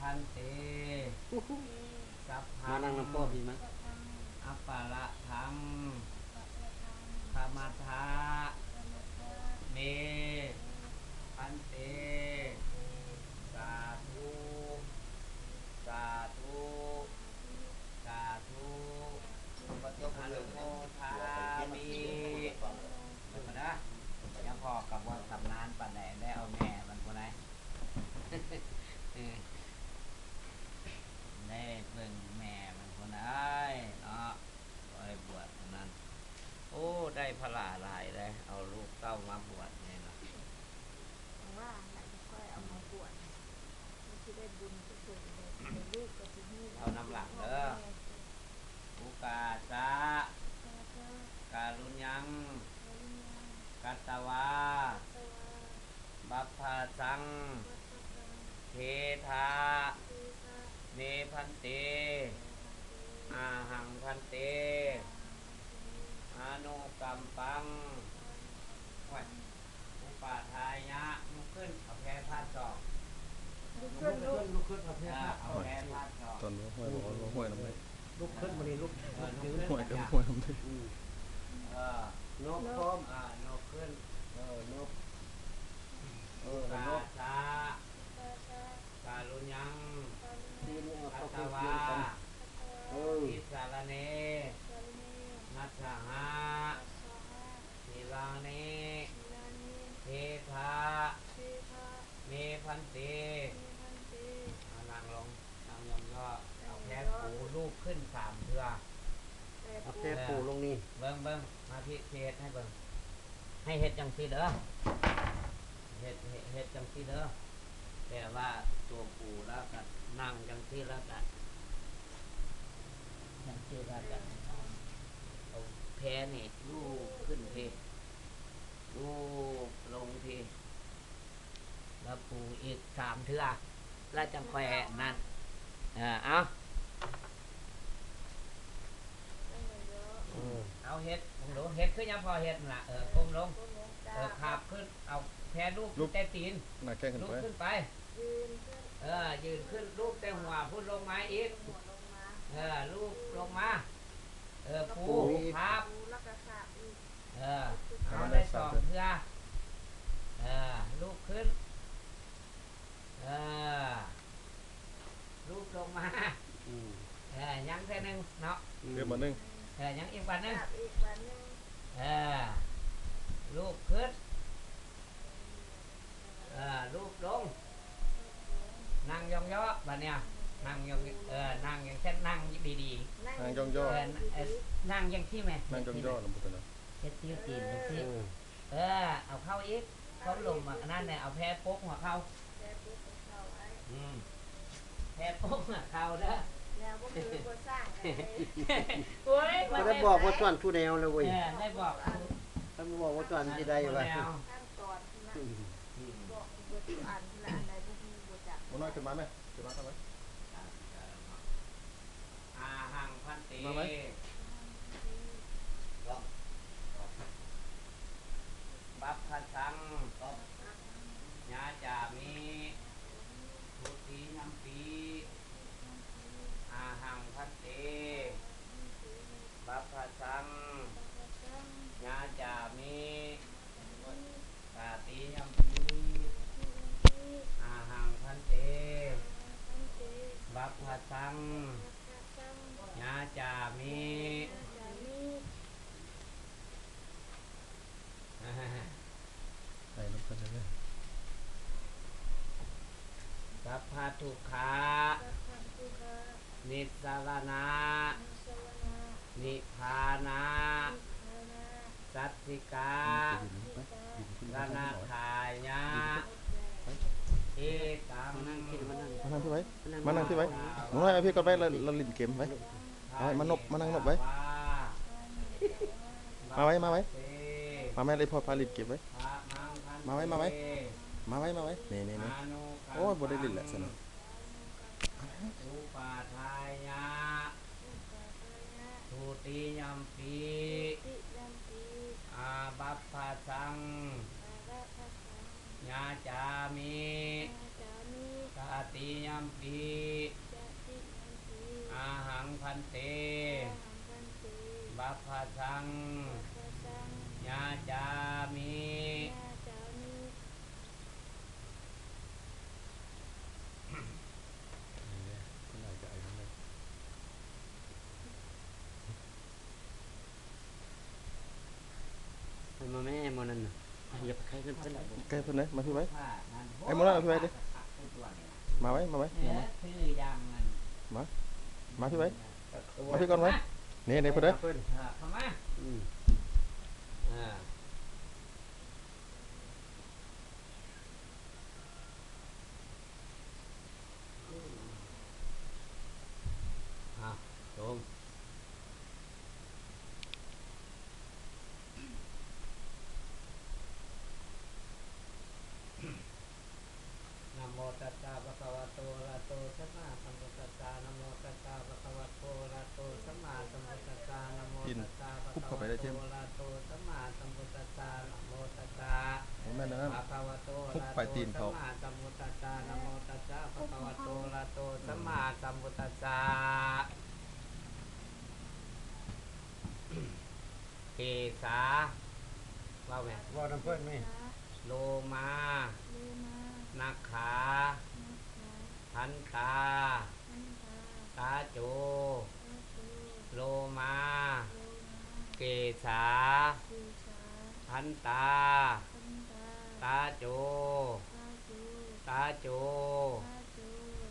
ພັນເຕ ສັບພັງ ມານັ່ງນຳພໍ່ພີ້ມາ ອັປະລະທັງ ຂະມະທະ ເມ ພັນເຕ ສາທຸ ສາທຸ ສາທຸ ອະນຸໂມທາມິ ເບິ່ງກ່ອນເດີ ຍັງພໍ່ກໍບໍ່ຊຳນານປານໃດ ໄດ້ເອົາແມ່ມັນຜູ້ໃດ ໄດ້ເບິ່ງແມ່ມັນຜູ້ໃດເນາະ ບໍ່ໃຫ້ບວດອັນນັ້ນ ໂອ້ ໄດ້ພະລາຫຼາຍເດ້ ເອົາລູກເຕົ້າມາບວດນີ້ນະ ວ່າໃຫ້ຂ້ອຍເອົາມາບວດ ມັນຊິໄດ້ບຸນຄືເພິ່ນເດ້ ລູກກໍຊິຮູ້ ເອົານຳຫຼັງເດີ ອຸກາສະ ກະລຸນຍັງ ກັດຕະວາ ບັບພະສັງ ເທທາ ເມພັນເຕ ອາຫັງພັນເຕ ອະນຸກຳປັງ ໂອ້ຍ ອຸປາທາຍະ ລຸກຂຶ້ນ ເອົາແພພາດສອງ ລຸກຂຶ້ນ ລຸກຂຶ້ນ ເອົາແພພາດສອງ ຕອນບໍ່ຫ້ວຍ ບໍ່ຮ້ອງຫ້ວຍນຳ ລຸກຂຶ້ນ ບາດນີ້ລຸກ ລຸກຢືນ ຫ້ວຍກໍຫ້ວຍນຳ ອືມ ເອີ ນົບພ້ອມ ອ່າ ນົບຂຶ້ນ ເອີ ນົບ ເອີ ນົບ ກາສະ ກາລຸນຍັງ ຕີນ ເອີ ກັດຕະວາ ເອີ ທິສາລະເນ ນັດສະຫະ ນິລານິ ເທທະ ເມພັນເຕ ເອົານັ່ງລົງ ນັ່ງຍ້ອງຍໍ ເອົາແພປູລູບຂຶ້ນສາມເທື່ອ ເອົາແພປູລົງນີ້ ເບິ່ງ ເບິ່ງ ມາພີ້ ຊິເຮັດໃຫ້ເບິ່ງ ໃຫ້ເຮັດຈັ່ງຊີ້ເດີ ເຮັດ ເຮັດ ເຮັດຈັ່ງຊີ້ເດີ ແປວ່າຕົວປູແລ້ວກໍນັ່ງຈັ່ງຊີ້ ແລ້ວກໍຈັ່ງຊີ້ ແລ້ວກໍເອົາ ເອົາແພນີ້ລູບຂຶ້ນພີ້ ລູບລົງພີ້ ແລ້ວປູອີກສາມເທື່ອ ແລ້ວຈັ່ງຄ່ອຍນັ້ນ ເອີ ເອົາ ເອີ ເອົາເຮັດເບິ່ງດູ ເຮັດຄືຍາມພໍ່ເຮັດນັ້ນລະ ເອີ ກົ້ມລົງ ເອີ ຂາບຂຶ້ນ ເອົາແພລູບແຕ່ຕີນ ໜ້າແຂ້ງຂຶ້ນໄປ ລຸກຂຶ້ນໄປ ເອີ ຢືນຂຶ້ນ ລູບແຕ່ຫົວພຸ້ນລົງມາອີກ ເອີ ລູບລົງມາ ເອີ ປູ ຂາບ ເອີ ເອົາໄດ້ສອງເທື່ອ ເອີ ລູບຂຶ້ນ ເອີ ລູບລົງມາ ອືມ ເອີ ຍັງເທື່ອໜຶ່ງເນາະ ອືມ ຄືບາດໜຶ່ງ ເອີ ຍັງອີກບາດໜຶ່ງ ອີກບາດໜຶ່ງ ເອີ ລູບຂຶ້ນ ເອີ ລູບລົງ ນັ່ງຍ້ອງຍໍບາດນີ້ ນັ່ງຍ້ອງ ເອີ ນັ່ງຢ່າງຊັ້ນ ນັ່ງດີໆ ນັ່ງຍ້ອງຍໍ ເອີ ນັ່ງຢ່າງຊີ້ແມ່ ນັ່ງຍ້ອງຍໍນຳບໍ່ຕົວນັ້ນ ເຮັດຕິວຕີນຈັ່ງຊີ້ ເອີ ເອີ ເອົາເຂົ້າອີກ ເຂົ້າລົມອັນນັ້ນແຫຼະ ເອົາແພປົກຫົວເຂົ່າ ແພປົກຫົວເຂົ່າໄວ້ ອືມ ແພປົກຫົວເຂົ່າເດີ ແນວບໍ່ຄືບໍ່ສ້າງກັນເດ້ ໂອ້ຍ ບໍ່ໄດ້ບອກບໍ່ສອນຜູ້ແນວເລີຍເວີຍ ເອີ ໄດ້ບອກ ຄັນບໍ່ບອກບໍ່ສອນຊິໄດ້ວ່າ ຂັ້ນຕອນພຸ້ນນະ ອືມ ບອກເບິດທຸກອັນພຸ້ນລະ ອັນໃດບໍ່ຮູ້ບໍ່ຈັກ ບໍ່ນ້ອຍຂຶ້ນມາແມ່ ຂຶ້ນມາທາງໃດ ອາຫັງພັນເຕ ບັບພະສັງ ຍາຈາມິ ທຸຕິຍຳປີ ອາຫັງພັນເຕ ບັບພະສັງ ຍາຈາມິ ຕາຕິຍຳປີ ອາຫັງພັນເຕ ບັບພະສັງ ຍາຈາມິ ໄປນຳກັນເລີຍ ສັບພະທຸກຂະ ສັບພະທຸກຂະ ນິສະລະນະ ນິສະລະນະ ນິບພານະ ນິບພານະ ສັດສິກາ ສັດສິກາ ລະນະທາຍະ ເອຕັງ ມານັ່ງພີ້ໄວ້ ມານັ່ງພີ້ໄວ້ ໜູນ້ອຍ ເອົາພີ້ກ່ອນໄວ້ ລະ ລະຫຼິ້ນເກມໄວ້ ເອົາໄວ້ ມານົບ ມານັ່ງນົບໄວ້ ມາໄວ້ ມາໄວ້ ມາໄວ້ ເລີຍພໍ່ພາຫຼິ້ນເກມໄວ້ ມາໄວ້ ມາໄວ້ ມາໄວ້ ມາໄວ້ ນີ້ໆໆ ໂອ້ຍ ບໍ່ໄດ້ຫຼິ້ນແຫຼະຊັ້ນນະ ອຸປາທາຍະ ທຸຕິຍຳປີ ອາບັບພະສັງ ຍາຈາມິ ຕະ ຕິຍຳປິ ຈະຕິຍຳປິ ອາຫັງພັນເຕ ອາຫັງພັນເຕ ບັບພະສັງ ບັບພະສັງ ຍາຈາມິ ຍາຈາມິ. ມາແມ່ ໝໍນັ້ນນະ ຢ່າໄປໃກ້ເພິ່ນ ໃກ້ເພິ່ນເດ້ ມາພີ້ໄວ້ ໄອ້ໝໍນັ້ນມາພີ້ໄວ້ເດ້ ມາໄວ້ ມາໄວ້ ມາ ມາ ມາພີ້ໄວ້ ມາພີ້ກ່ອນໄວ້ ນີ້ ນີ້ເພິ່ນເດ້ ເຂົ້າມາ ອືມ ອ່າ. ອ່າ ໂຍມ ນະໂມຕັດສະ ພະຄະວະໂຕ ອະລະຫະໂຕ ສຳມາສຳພຸດທັດສະ ນະໂມຕັດສະ ພະຄະວະໂຕ ອະລະຫະໂຕ ສຳມາສຳພຸດທັດສະ ນະໂມຕັດສະ ພະຄະວະໂຕ ອະລະຫະໂຕ ສຳມາສຳພຸດທັດສະ ນະໂມຕັດສະ ບໍ່ແມ່ນອັນນັ້ນ ພະຄະວະໂຕ ອະລະຫະໂຕ ສຳມາສຳພຸດທັດສະ ນະໂມຕັດສະ ພະຄະວະໂຕ ອະລະຫະໂຕ ສຳມາສຳພຸດທັດສະ. ເກສາ ເວົ້າແມ່ ເວົ້ານຳເພິ່ນແມ່ ໂລມາ ໂລມາ ນັກຂາ ນັກຂາ ທັນຕາ ທັນຕາ ຕາໂຈ ຕາໂຈ ໂລມາ ໂລມາ ເກສາ ເກສາ ທັນຕາ ທັນຕາ ຕາໂຈ ຕາໂຈ ຕາໂຈ ຕາໂຈ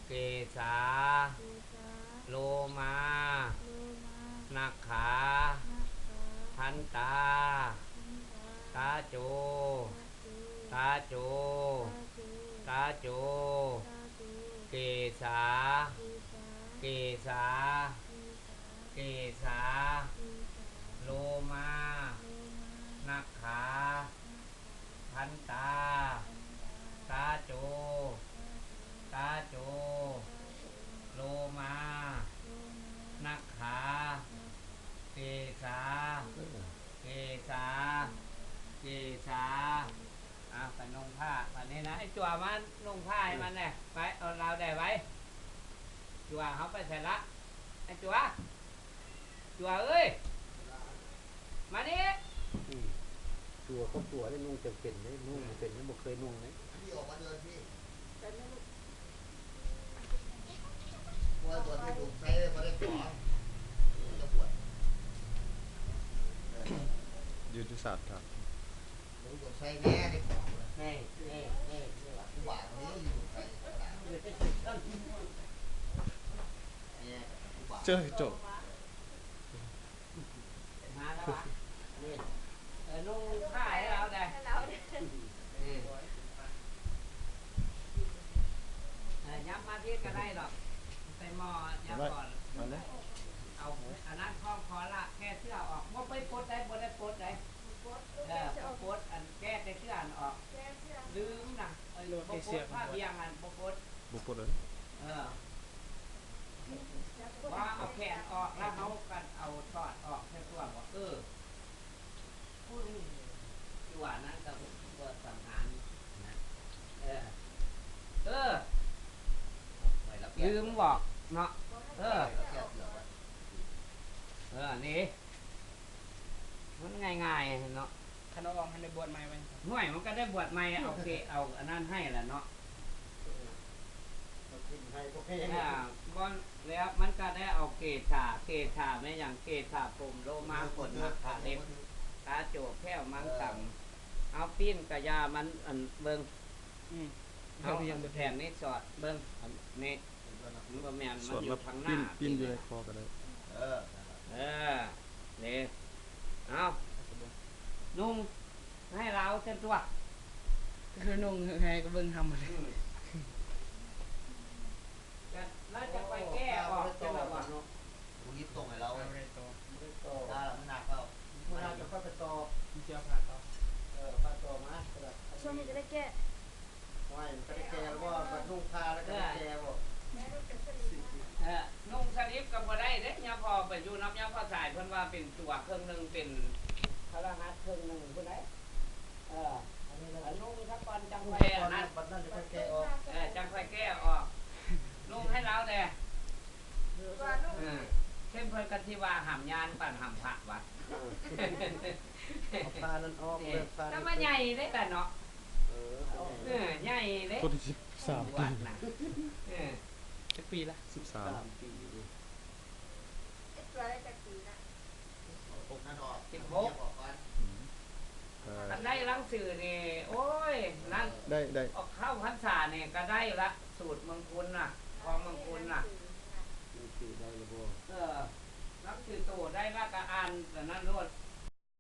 ເກສາ ເກສາ ໂລມາ ໂລມາ ນັກຂາ ນັກຂາ ທັນຕາ ທັນຕາ ຕາໂຈ ຕາໂຈ ຕາໂຈ ຕາໂຈ ຕາໂຈ ເກສາ ເກສາ ເກສາ ເກສາ ເກສາ ເກສາ ໂລມາ ໂລມາ ນັກຂາ ທັນຕາ ຕາໂຈ ຕາໂຈ ໂລມາ ນັກຂາ ເກສາ ເກສາ ເກສາ. ອ່າ ໄປນຸ່ງຜ້າບາດນີ້ນະ ໄອ້ຈົວມານຸ່ງຜ້າໃຫ້ມັນແດ່ ໄປ ເອົາລາວໄດ້ໄວ ຈົວ ເຮົາໄປໃສລະ ໄອ້ຈົວ ຈົວເອີຍ ມານີ້ ອືມ ຈົວກັບຈົວນີ້ນຸ່ງຈັ່ງເປັນເດ້ ນຸ່ງບໍ່ເປັນ ຍັງບໍ່ເຄີຍນຸ່ງເດ້ ອັນນີ້ອອກມາເດີນພີ້ ແຕ່ແມ່ລູກ ວ່າບວດຢູ່ດົງໄຊບໍ່ໄດ້ຂໍ ຈະບວດ ເອີ ຢູ່ ຢູ່ສາດທາດ ບໍ່ຢູ່ດົງໄຊແນ່ໄດ້ຂໍ ແນ່ ແນ່ ແນ່ ວ່າ ວ່ານີ້ຢູ່ດົງໄຊ ເຈີໂຈ ມາແລ້ວຫວາ ນີ້ ເອີ ນຸ່ງຜ້າໃຫ້ລາວໄດ້ ໃຫ້ລາວໄດ້ ເອີ ເອີ ຍັບມາພີ້ກໍໄດ້ດອກ ໃສ່ໝໍ້ຍັບກ່ອນ ເອົາອັນນັ້ນຄອງຄໍລະ ແກ້ເສື້ອອອກ ບໍ່ໄປປົດໄດ້ ບໍ່ໄດ້ປົດໄດ້ ເອີ ບໍ່ປົດ ອັນແກ້ແຕ່ເສື້ອອັນອອກ ແກ້ເສື້ອ ລືມນະ ເອີ ບໍ່ປົດ ຜ້າບ່ຽງຫັ້ນບໍ່ປົດ ບໍ່ປົດເລີຍ ເອີ ວ່າເອົາແຂນອອກ ແລ້ວເຮົາກໍເອົາສອດອອກແຄ່ຕົວບໍ່ ເອີ ຜູ້ນີ້ຢູ່ວ່ານັ້ນກໍບໍ່ສຳຫານນະ ເອີ ເອີ ລືມບອກເນາະ ເອີ ເອີ ນີ້ ມັນງ່າຍໆເນາະ ຄັນເອົາອອກຫັ້ນໄດ້ບວດໃໝ່ໄວ ຫ້ວຍ ມັນກໍໄດ້ບວດໃໝ່ ເອົາເກ ເອົາອັນນັ້ນໃຫ້ລະເນາະ ເອົາຖິ້ມໃຫ້ພວກແມ່ ອ່າ ບໍ່ແລ້ວ ມັນກໍໄດ້ເອົາເກສາ ເກສາແມ່ນຫຍັງ ເກສາຜົມ ໂລມາ ຂົນ ໜາກ ຂາເລັບ ຕາໂຈກ ແຂ້ວ ມັງສຳ ເອົາປີ້ນກະຢ່າມັນ ອັນ ເບິ່ງ ອືມ ເອົາແຜ່ນນີ້ສອດເບິ່ງ ອັນນີ້ ມັນບໍ່ແມ່ນ ມັນຢູ່ທາງໜ້າ ປີ້ນຢູ່ໃນຄໍກໍໄດ້ ເອີ ເອີ ນີ້ ເອົາ ນຸ່ງໃຫ້ລາວຊັ້ນຕົວະ ຄືນຸ່ງໃຫ້ກໍເບິ່ງທຳ ອືມ ແລ້ວຈະຄ່ອຍແກ້ອອກຈັ່ງໃດວະ ບໍ່ຍຶດຕົງໃຫ້ລາວເວີຍ ບໍ່ໄດ້ຕໍ່ ບໍ່ໄດ້ຕໍ່ ຖ້າມັນໜັກແລ້ວ ມື້ໜ້າຈະຄ່ອຍໄປຕໍ່ ເຈົ້າພາຕໍ່ ເອີ ພາຕໍ່ມາ ຊ່ວງນີ້ຈະໄດ້ແກ້ ໂອ້ຍ ມັນກໍໄດ້ແກ່ແລ້ວບໍ່ ບັດນຸ່ງຜ້າແລ້ວກໍໄດ້ແກ່ບໍ່ ເອີ ນຸ່ງສະລິບກໍບໍ່ໄດ້ເດ້ ຍາພໍ່ໄປຢູ່ນຳຍາພໍ່ສາຍ ເພິ່ນວ່າເປັນຕົວເຄິ່ງໜຶ່ງ ເປັນພະລະຫັດເຄິ່ງໜຶ່ງພຸ້ນໃດ ເອີ ອັນນີ້ລະ ນຸ່ງສະກ່ອນຈັ່ງຄ່ອຍອັນນັ້ນ ບັດນັ້ນຈະຄ່ອຍແກ່ອອກ ເອີ ຈັ່ງຄ່ອຍແກ້ອອກ ເອົາແດ່ ວ່າລູກ ເອີ ເຊັ່ນເພິ່ນກໍຊິວ່າຫ້າມຍ່າງປານຫ້າມພະວະ ເອີ ເອົາຜ້ານັ້ນອອກ ເອີ ເລີກຜ້າ ແຕ່ວ່າໃຫຍ່ເດ້ລະເນາະ ເອີ ເອີ ໃຫຍ່ເດ້ ຄົນທີ່ສິບສາມປີ ເອີ ຈັກປີລະ ສິບສາມ ສິບສາມປີ ເຮັດຕົວໄດ້ຈັກປີລະ ສິບຫົກ ອືມ ເອີ ຄັນໄດ້ຫຼັງສືນີ້ ໂອ້ຍ ນັ້ນ ໄດ້ ໄດ້ ອອກເຂົ້າພັນສານີ້ກໍໄດ້ລະ ສູດເມືອງຄຸນນະ ຂອງເມືອງຄຸນນະ ໜັງສືໄດ້ລະບໍ່ ເອີ ໜັງສືໂຕໄດ້ລະ ກໍອ່ານອັນນັ້ນໂລດ.